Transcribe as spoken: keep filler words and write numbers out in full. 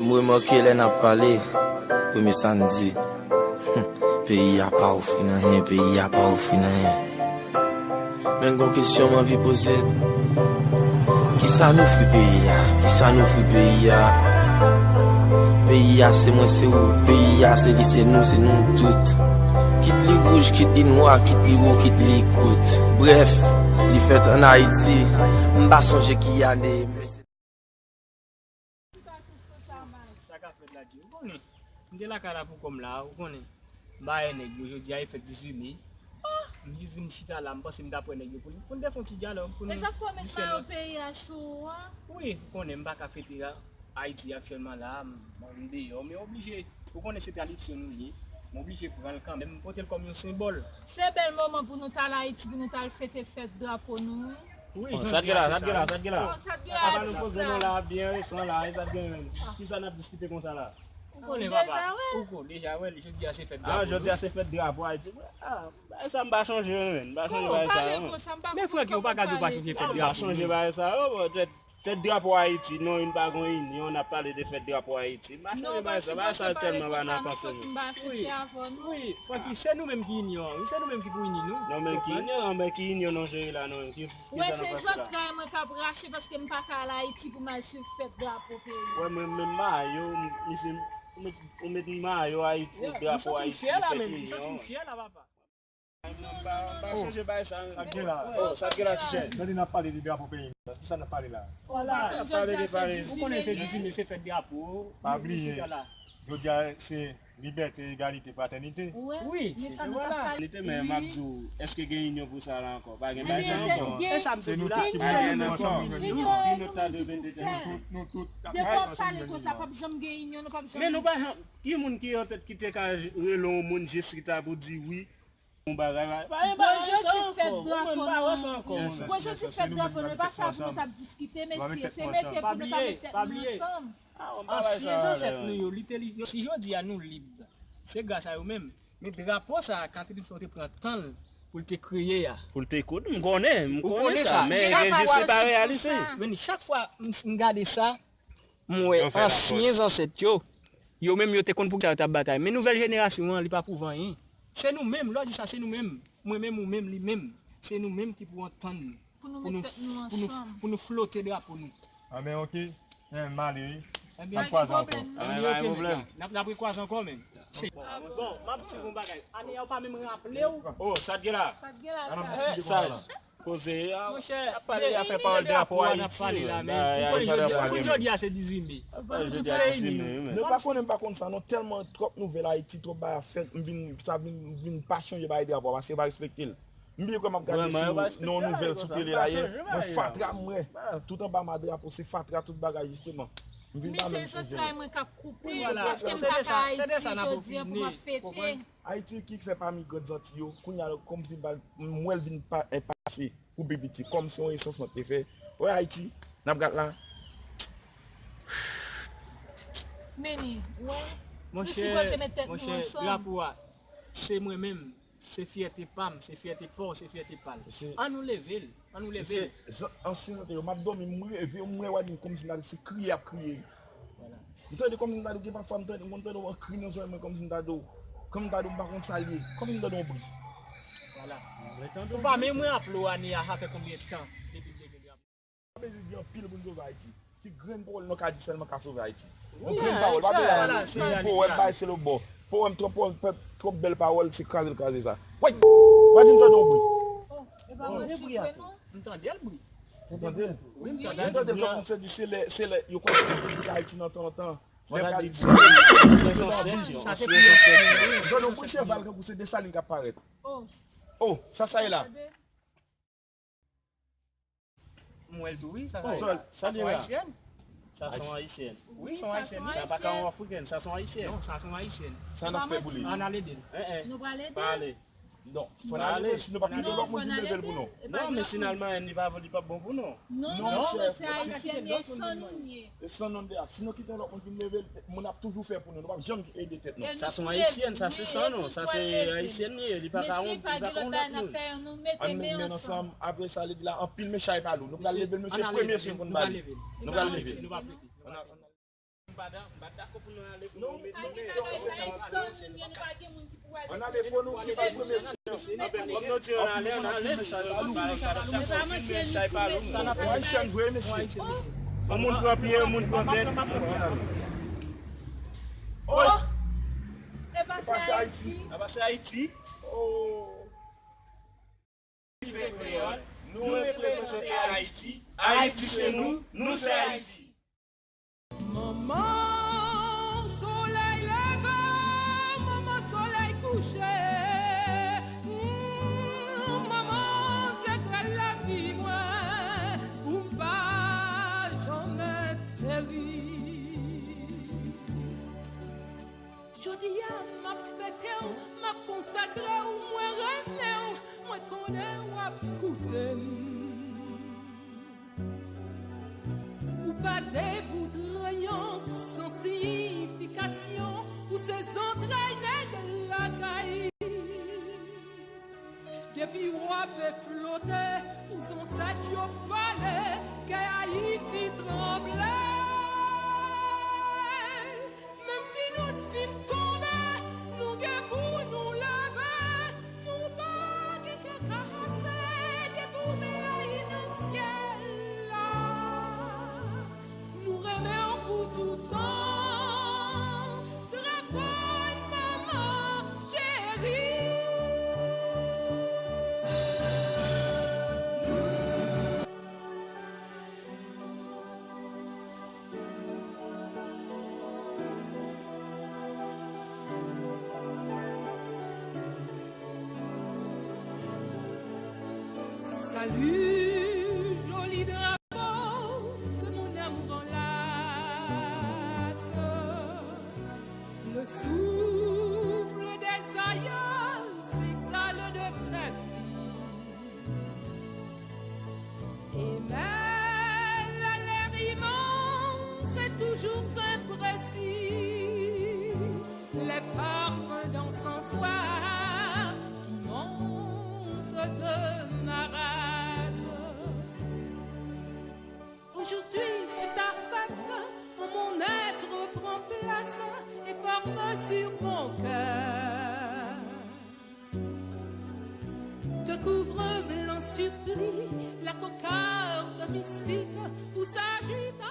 M remake lè n ap pale, premye sa n di, hmm, peyi a pa ofri n anyen, peyi a pa ofri n anyen. Men gon kesyon m anvi poze n. Kisa n ofri peyi a? Kisa n ofri peyi a? Peyi a se mwen, se ou. Peyi a se li, se nou, se nou tout. Kit li wouj, kit li nwa, kit li wo, kit li kout. Brèf, li fèt ann Ayiti. M pa sonje ki ane, men se Sa ka fèt la, Dye. Ou konnen, m te lakay la pou kò m la, ou konnen. M pa wè nèg yo, jodi a e fèt dizuit me. M jis vin chita la, m panse m t ap wè nèg yo pou n, pou n te fè yon ti dyalòg, pou n... Men sa fò met mayo peyi a sou ou a. Wi, ou konnen, m pa ka fete a, Ayiti aktyèlman la, m, m deyò, men oblije. Ou konnen se tradisyon nou ye, m oblije pran l kanmenm, m pote l kòm yon senbòl. Se bèl moman pou nou t al Ayiti, pou nou t al fete fèt drapo nou, wi. Wi, sa t gen la, sa t gen la, sa t gen la. Sa t gen la, atis la. Apa nou poze nou la, byen resan la, e sa t gen menm. Kisa n ap diskite konsa la? Ou konnen, papa. Ou ko deja wè l, jodi a se fèt drapo nou. Ah, jodi a se fèt drapo Ayiti. Ah, bagay sa m pa chanje, menm. M pa chanje bagay sa, non. Men Francky, ou pa ka di ou pa chanje fèt drapo nou. M pa chanje bagay sa, yo, bon, fèt, fèt drapo Ayiti, non, nou pa gon inyon, n ap pale de fèt drapo Ayiti. M pa chanje bagay sa, bagay sa tèlman pa nan panse m. Wi, Francky, se nou menm ki inyon an, wi, se nou menm ki pou ini nou. Non, men ki inyon, non, men ki inyon nou jere la, non, ki Wè, se zantray mwen k ap rache paske m pa ka al Ayiti pou m al swiv fèt drapo peyi m. Wè, mwen menm mayo, misye, ou met, ou met mayo Ayiti, drapo Ayiti, fèt inyon. M pa, m pa chanje bay sa. Sa k gen la? Oh, sa k gen la, ti chèn? Tande n ap pale de drapo peyi m. Kisa n ap pale la? N ap pale de pale. Ou konnen se dizuit me, se fèt drapo. Pa bliye, jodi a se Libète, egalite, fratènite. Wi, se vre. Fratènite, men m ap di w, èske gen inyon pou sa la ankò? Pa gen bagay sa ankò. E sa m te di w la, pa gen ankò. Inyon, inyon nou menm ki pou fè. Nou tout, nou tout ap travay ansanm. Depi w ap pale konsa, p ap janm gen inyon, nou p ap janm. Men nou pa janm, ki moun ki an tèt ki te ka rele yon moun jis chita pou di wi, yon bagay, pa gen bagay sa ankò. Ou konprann, m pa wè sa ankò, mwen menm. Bon, jodi fèt drapo nou, e pa sa pou nou t ap diskite, mesye, se mete pou nou ta met tèt nou ansanm. Ansyen zansèt nou yo, li te li, yo, si jodi a nou lib, se gras a yo menm. Men drapo sa a, Catherine Fleury te pran tan l pou l te kreye a. Pou l te koud, m konnen, m konnen sa, men rejis li pa reyalize. Men chak fwa m, m gade sa, m wè ansyen zansèt yo, yo menm yo te konn pou kisa yo t ap batay. Men nouvèl jenerasyon an, li pa pwouve anyen. Se nou menm, lè w di sa, se nou menm. Mwen menm, ou menm, li menm. Se nou menm ki pou antann nou. Pou nou met tèt nou ansanm. Pou nou, pou nou flote drapo nou. Anben, oke. M ale, wi. N ap kwaze ankò. Anben, pa gen pwoblèm. N ap, n ap rekwaze ankò, men. Bon, m ap di w yon bagay. Ane a, ou pa menm raple w. Oh, sa t gen la? Sa t gen la, sa? Poze a, n ap pale de afè pawòl drapo Ayiti. Ou konnen jodi a se dizuit me. Jodi a dizuit me, wi, men. Nou pa konnen, m pa konn sa, non, tèlman twòp nouvèl Ayiti, twòp bagay ap fèt, m vin, sa vin, vin pa chanje bagay drapo a, paske yo pa respekte l. M byen kwè m ap gade sou yon nouvèl sou tele la yè, mwen fatra m wè. Tout anba ma drapo se fatra, tout bagay jisteman. M vin pa menm sonje. Men se zantray mwen k ap koupe, paske m pa ka Ayiti jodi a pou m ap fete. Ayiti ki fè pami Grand Zanti yo, kounye a kòmsi m wè l vin pa, pase pou pi piti, kòmsi yon esans mwen te fè. Wè Ayiti, n ap gad la. Men ni, wè, nou sipoze met tèt nou ansanm. Monchè, monchè, drapo a, se mwen menm. Se fyète pa m, se fyète pa w, se fyète pa l. Ann nou leve l, ann nou leve l. Ansyen zantray yo, m ap dòmi, m reve, m wè, wè, kòmsi m ta di se kriye y ap kriye. M tande kòmsi m ta di, gen pafwa m tande, m konn tande yon kri nan zòrèy mwen, kòmsi m ta di, kòmsi m ta di, m pa konn sa l ye, kòmsi m tande yon bri. Ou pa menm raple w ane a, sa fè konbyen tan depi m te gen drapo? Pa bezwen di anpil pou n sove Ayiti. Se grenn pawòl nou ka di sèlman ka sove Ayiti. Yon grenn pawòl, pa bezwen al pi powèm, bay se lòt bò. Powèm twòp, powèm, twòp bèl pawòl, se kraze l kraze sa. Woy! Pa di m tande yon bri. M tande l bri. Ou tande l? Wi, m tande l. M tande l twòp moun se di se lè, se lè yo konn di Ayiti nan tan antan. Lè pral di se yon zansèt yo. M tande yon bri cheval kankou se Desalin k ap parèt. Oh, sa sa ye la? M wè l tou, wi, sa, sa, sa se yon ayisyèn. Sa se yon ayisyèn. Wi, se yon ayisyèn. Sa pa ka yon afrikèn, sa se yon ayisyèn. Non, sa se yon ayisyèn. Sa n ap fè pou li? Ann al ede l. Nou pral ede l? Pa ale. Non, fò n al ede l, si nou p ap kite lòt moun vin leve l pou nou. Non, men si n al manyen l, li pa, li p ap bon pou nou. Non, non, non, se ayisyèn, e san nou n ye. E san nou n ye. Si nou kite yon lòt moun vin leve l, moun ap toujou fè pou nou. Nou p ap janm ede tèt nou. Sa se yon ayisyèn, sa se san nou. Sa se ayisyèn li ye, li pa ka yon, li pa ka yon lòt moun. Ann met men ansanm. Apre sa, li di la, anpil men chay pa lou. Nou pral leve l, men se premye sou konn ba li. Nou pral leve l. M pa da-, m pa dakò pou nou ale pou nou mete. Pa gen bagay sa, e san moun gen, nou pa gen moun ki pou ale. Ann ale, fò nou di pa premye. Anben, kòm nou di ann ale, ann ale, nou pa, nou pa dakò pou nou filme chay pa lou. Yon Ayisyen vre, mesye. Yon moun pran pye, yon moun pran tèt. Oh! E pa se Ayiti. E pa se Ayiti. Oh! Fè kreyòl, nou reprezante Ayiti. Ayiti se nou, nou se Ayiti. Manman solèy leve, manman solèy kouche, mm, manman zekrèl lavi mwen, pou m pa janmen peri. Jodi a, m ap fete w, m ap konsakre w, mwen renmen w, mwen konnen w ap koute m. Ou pa debout renyon san siyifikasyon, ou se zantray nèg lakay. Depi w ap flote, pou zansèt yo pale, kè Ayiti tranble. Menm si nou t fin tonbe, nou gen pou nou leve, nou pa gen kè kase, gen pou nou rayi nan syèl la. Nou renmen w pou toutan, drapo n manman cheri. Salut, joli drapeau que mon amour enlace. Le souffle des aïeux s'exhale de tes plis. Et mêle à l'air immense et toujours imprécis les parfums d'encensoir qui montent de ma race. Aujourd'hui c'est ta fête, où mon être prend place et forme sur mon cœur. Que couvre blanc supplie la cocarde mystique où s'agitent